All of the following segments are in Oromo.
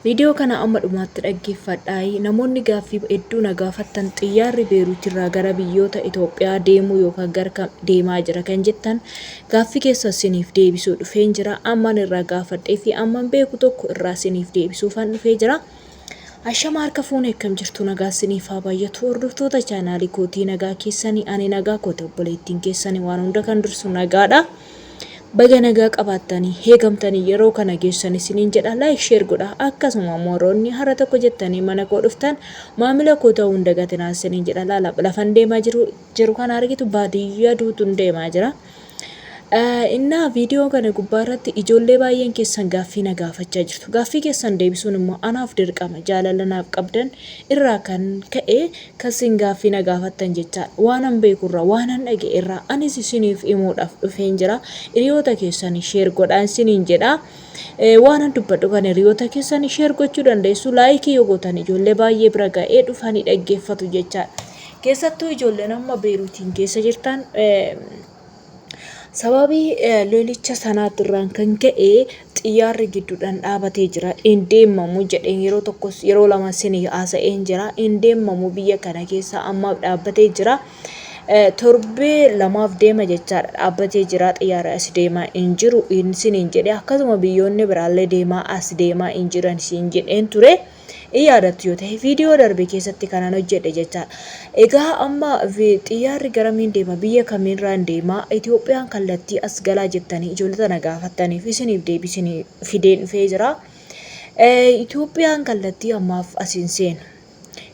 Viidiyoo kana amma dhumaatti dhaggeeffadhaayi. Namoonni gaaffii hedduu na gaafattan xiyyaarri Beeruut irraa gara biyyoota Itoophiyaa deemuu yookaan gara kam deemaa jira kan jettan gaaffii keessan siniif deebisuu dhufeen jira. Amman irraa gaafadhee fi amman beeku tokko irraa siniif deebisuufan dhufee jira. Ashama harka fuune akkam jirtu nagaa siniif haa baay'atu hordoftoota chaanaalii kootii nagaa keessanii ani nagaa kooti obboleettiin keessanii waan hunda kan dursu nagaadha. Baga nagaa qabaattanii heegamtanii yeroo kana geessan isiniin jedha like share godha akkasuma immoo warroonni har'a tokko jettanii mana koo dhuftan maamila koo ta'uu hin dagatinaa isiniin jedha laala lafan deemaa jiru jiru kana argitu baadiyyaa duutuun deemaa jira. Innaa viidiyoo kana gubbaa irratti ijoollee baay'een keessan gaaffii na gaafachaa jirtu. Gaaffii keessan deebisuun immoo anaaf dirqama jaalala naaf qabdan irraa kan ka'e kan isin gaaffii na gaafattan jechaadha. Waanan beeku irraa, waanan dhaga'e irraa anis isiniif himuudhaaf dhufeen jira. Hiriyoota keessanii share godhaa isiniin jedha. Waanan dubbadhu kana hiriyoota keessanii share gochuu dandeessu. Laayikii yoo gootan ijoollee baay'ee bira ga'ee dhufanii dhaggeeffatu jechaadha. Keessattuu ijoolleen amma Beeruutiin keessa jirtan Sababii lolicha sanaatirraan kan ka'e xiyyaarri gidduudhaan dhaabatee jira. Hin deemamu jedheen yeroo tokkos yeroo lama isinii haasa'een jira. Hin deemamu biyya kana keessa ammaaf dhaabbatee jira. Torbee lamaaf deema jechaadha dhaabbatee jira xiyyaarri as deemaa hin jiru isiniin jedhe akkasuma biyyoonni biraallee deemaa as deemaa hin jiran siin jedheen ture. In yaadattu yoo ta'e viidiyoo darbe keessatti kanan hojjedhe jechaadha. Egaa amma xiyyaarri garamiin deema biyya kamiirraan deema Itoophiyaan kallattii as galaa jettanii ijoollota na gaafattaniif isiniif deebisinii fideen dhufee jira. Itoophiyaan kallattii ammaaf as hin seenu.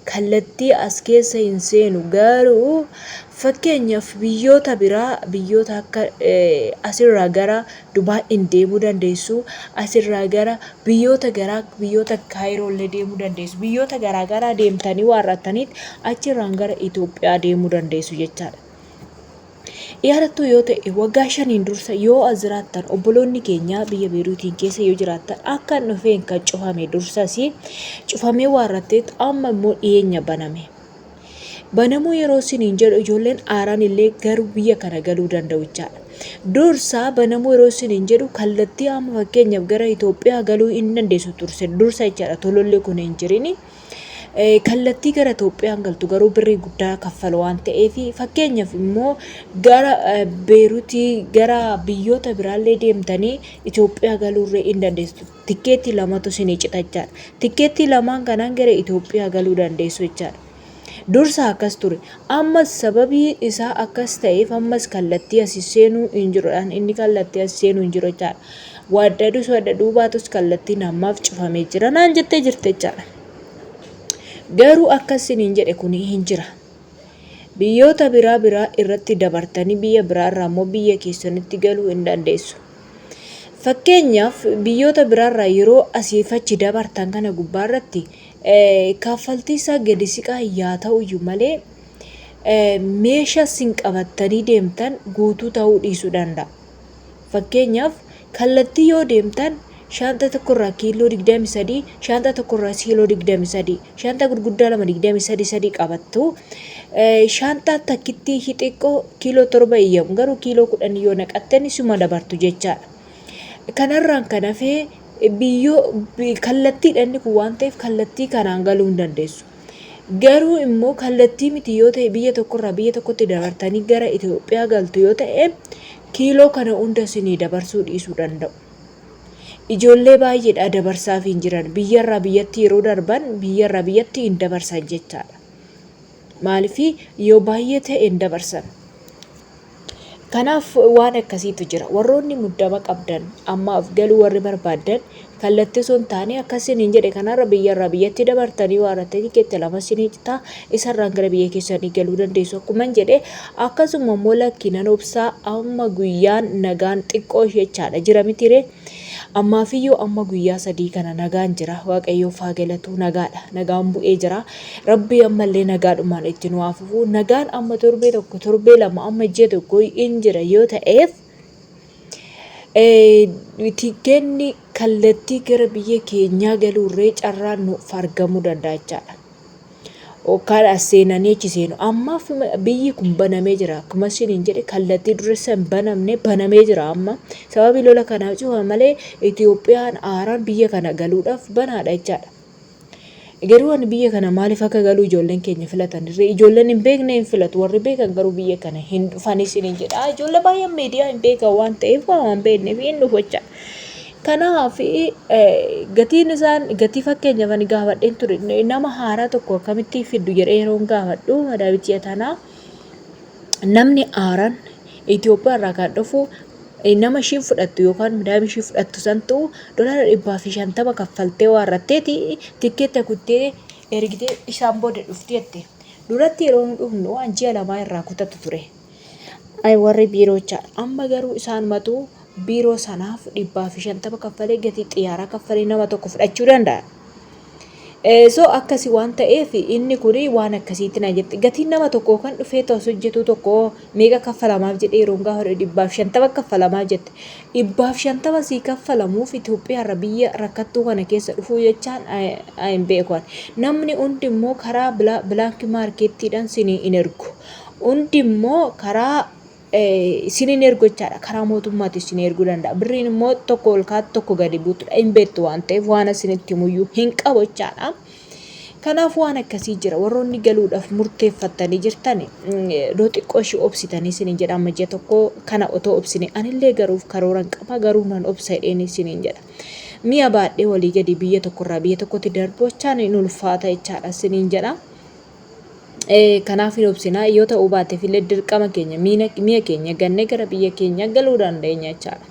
Kallattii as keessa hin seenu garuu fakkeenyaaf biyyoota biraa biyyoota akka asirraa gara Dubaa'iin deemuu dandeessu asirraa gara biyyoota garaa biyyoota Kaayiroo illee deemuu dandeessu biyyoota garaa garaa deemtanii waarrattaniit achirraan gara Itoophiyaa deemuu dandeessu jechaadha. Yaadattuu yoo ta'e waggaa shaniin dursa yoo as jiraattan obboloonni keenya biyya Beeruutiin keessa yoo jiraattan akka hin dhufeen kan cufame dursas cufamee waarratteet amma immoo dhiyeenya baname. Banamuu yeroo isiniin jedhu ijoolleen aaraan illee garuu biyya kana galuu danda'u jechaadha. Dursa banamuu yeroo isiniin jedhu kallattii amma fakkeenyaaf gara Itoophiyaa galuu hin dandeessu turse dursa jechaadha tololli kun hin jirini. Kallattii gara Itoophiyaan galtu garuu birrii guddaa kaffalu waan ta'eef fakkeenyaaf immoo gara Beeruutii gara biyyoota biraallee deemtanii Itoophiyaa galuurree hin dandeessu. Tikkeettii lamatu isinii cita jechaadha. Tikkeettii lamaan kanaan gara Itoophiyaa galuu dandeessu jechaadha. Dursa akkas ture. Ammas sababii isaa akkas ta'eef ammas kallattii asi seenuu hin jirudhaan inni kallattii as seenuu hin jiru jechaadha. Waaddadus waaddaduu baatus kallattiin ammaaf cufamee jira naan jettee jirte jechaadha. Garuu akkas isiniin jedhe kun hin jira. Biyyoota biraa biraa irratti dabartanii biyya biraa irraa immoo biyya keessanitti galuu hin dandeessu. Fakkeenyaaf biyyoota biraarraa yeroo asiif achi dabartan kana gubbaarratti kaffaltii isaa gadi siqaa yaa ta'uyyuu malee meeshaa isin qabattanii deemtan guutuu ta'uu dhiisuu danda'a. Fakkeenyaaf kallattii yoo deemtan shaanxaa tokko irraa kiiloo 23, shaanxaa tokko irraa kiiloo 23, shaanxaa gurguddaa lama 23 sadii qabattu. Shaanxaa takkittii xixiqqoo kiiloo 7 eeyyamu garuu kiiloo 10 yoo naqatten isuma dabartu jechaadha. Kanarraan kan hafe biyyoo kallattiidha inni kun waan ta'eef kallattii kanaan galuu hin dandeessu. Garuu immoo kallattii miti yoo ta'e biyya tokkorraa biyya tokkotti dabartanii gara Itoophiyaa galtu yoo ta'e kiiloo kana hunda isinii dabarsuu dhiisuu danda'u. Ijoollee baay'eedha dabarsaaf hin jiran. Biyyarraa biyyatti yeroo darban biyyarraa biyyatti hin dabarsan jechaadha. Maaliif yoo baay'ee ta'e hin dabarsan. Kanaaf waan akkasiitu jira. Warroonni muddama qabdan ammaaf galuu warri barbaaddan kallattii osoo hin taane akka isiniin jedhe kanarra biyyarraa biyyatti dabartanii waarrattee tikeetti lama isinii citaa isarraan gara biyya keessanii galuu dandeessu. Akkuman jedhe akkasuma immoo lakki nan obsaa amma guyyaan nagaan xiqqoo jechaadha jira mitiree. Ammaafiyyuu amma guyyaa sadii kana nagaan jira. Waaqayyoof haa galatu nagaadha. Nagaan bu'ee jira. Rabbi ammallee nagaadhumaan itti nu haa fufu. Nagaan amma torbee tokko torbee lama amma ji'a tokko in jira yoo ta'eef tikkeetni kallattii gara biyya keenyaa galuurree carraan nuuf argamuu danda'a jechaadha. Yookaan as seenanii achi seenu. Ammaaf biyyi kun banamee jira. Akkuma isiniin jedhe kallattii duressa hin banamne banamee jira amma. Sababii lola kanaaf cufa malee Itoophiyaan haaraan biyya kana galuudhaaf banaadha jechaadha. Garuu ani biyya kana maaliif akka galuu ijoolleen keenya filatan irree ijoolleen hin beekne hin filatu warri beekan garuu biyya kana hin dhufan isiniin jedha. Ijoollee baay'een miidiyaa hin beekan waan ta'eef waan hin beekneef hin dhufu jechaadha. Kanaaf gatiin isaan gatii fakkeenyaaf ani gaafadheen ture nama haaraa tokko akkamitti fiddu jedhee yeroon gaafadhu madaabichaa tanaa namni haaraan Itoophiyaa irraa kan dhufu nama ishiin fudhattu yookaan madaamii ishii fudhattu santu dolaara 150 kaffaltee waarratteeti tikkeetta kuttee ergitee isaan booda dhufti jette. Duratti yeroo nu dhufnu waan ji'a lamaa irraa kutatu ture. Warri biirochaa amma garuu isaanumatu biiroo sanaaf 150 kaffalee gatii xiyyaaraa kaffalee nama tokko fudhachuu danda'a. So akkasi waan ta'eef inni kun waan akkasiitti na jette. Gatiin nama tokkoo kan dhufee ta'us hojjetu tokko meeqa kaffalamaaf jedhee yeroon gaafa 150 kaffalamaa jette. 150 sii kaffalamuuf Itoophiyaarra biyya rakkattuu kana keessa dhufuu jechaan hin beeku. Namni hundi immoo karaa black markettiidhaan sinii hin ergu. Hundi immoo karaa isiniin ergu jechaadha. Karaa mootummaatiin isin erguu danda'a. Birriin immoo tokko ol kaatu tokko gadi buutudha. Hin beektu waan ta'eef waan isinitti himuyyuu hin qabu jechaadha. Kanaaf waan akkasii jira. Warroonni galuudhaaf murteeffattanii jirtan iddoo xiqqoo ishii obsitanii isiniin jedha. Amma ji'a tokko kana otoo obsine anillee garuuf karooran qaba garuu nan obsa jedheen isiniin jedha. Mi'a baadhee walii gadi biyya tokkorraa biyya tokkotti darbochaan hin ulfaata jechaadha isiniin jedha. Kanaaf hin obsinaa yoo ta'uu baateef illee dirqama keenya mi'a keenya gannee gara biyya keenya galuu dandeenya jechaadha.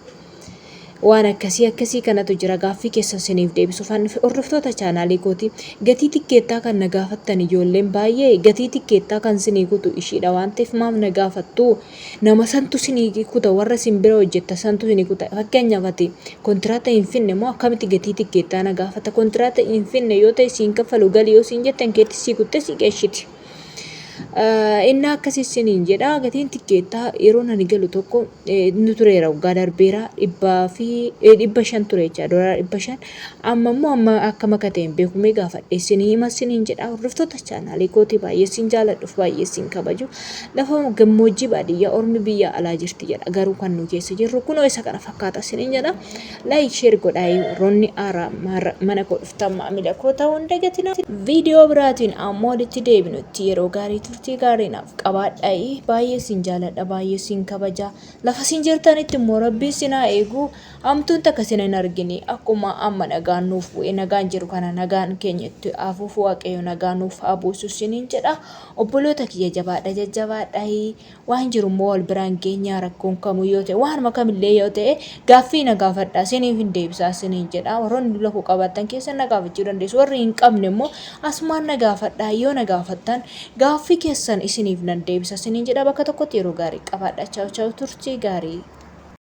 Waan akkasii akkasii kanatu jira gaaffii keessan siniif deebisuuf an dhufe hordoftoota chaanaalii kooti gatii tikkeettaa kan na gaafattan ijoolleen baay'ee gatii tikkeettaa kan sinii kutu ishiidha waan ta'eef maaf na gaafattu nama santu sinii kuta warra sin bira hojjetta santu sinii kuta fakkeenyaaf ati kontiraata hin finne moo akkamitti gatii tikkeettaa na gaafata kontiraata hin finne yoo ta'e siin kaffalu gali yoo siin jettan keetti sii kutte sii geeshiti. Inni akkasii siniin jedha gatiin tikkeettaa yeroon ani galu tokko inni tureera waggaa darbeera 500 ture jecha dolaara 500 amma immoo amma akka makate hin beeku mee gaafadhe isinii hima isiniin jedha hordoftoota chaanaalii kootii baay'ee isin jaaladhuuf baay'ee isin kabaju lafa gammoojjii baadiyyaa ormi biyya alaa jirti jedha garuu kan nu keessa jirru kunoo isa kana fakkaata isiniin jedha like share godhaa warroonni haaraa mana koo dhuftan maamila koo ta'uu hin dagatina viidiyoo biraatiin ammoo walitti deebinutti yeroo gaarii turtii gaarii naaf qabaadhaa baay'ee isin jaaladha baay'ee isin kabaja lafa isin jirtanitti immoo rabbiin isin haa eegu. Hamtuun takka isin hin argini. Akkuma amma nagaan nuuf bu'e nagaan jiru kana nagaan keenya itti haa fufu Waaqayyo nagaa nuuf haa buusu isiniin jedha. Obboloota kiyya jabaadha jajjabaadha. Waan jiru immoo wal biraan geenyaa rakkoon kamuu yoo ta'e waanuma kamillee yoo ta'e gaaffii na gaafadha isiniif hin deebisaa isiniin jedha. Warroonni dula koo qabaattan keessa na gaafachuu dandeessu. Warri hin qabne immoo asumaan na gaafadha yoo na gaafattan gaaffii keessan isiniif nan deebisa isiniin jedha. Bakka tokkotti yeroo gaarii qabaadha. Chaaw chaaw turtii gaarii.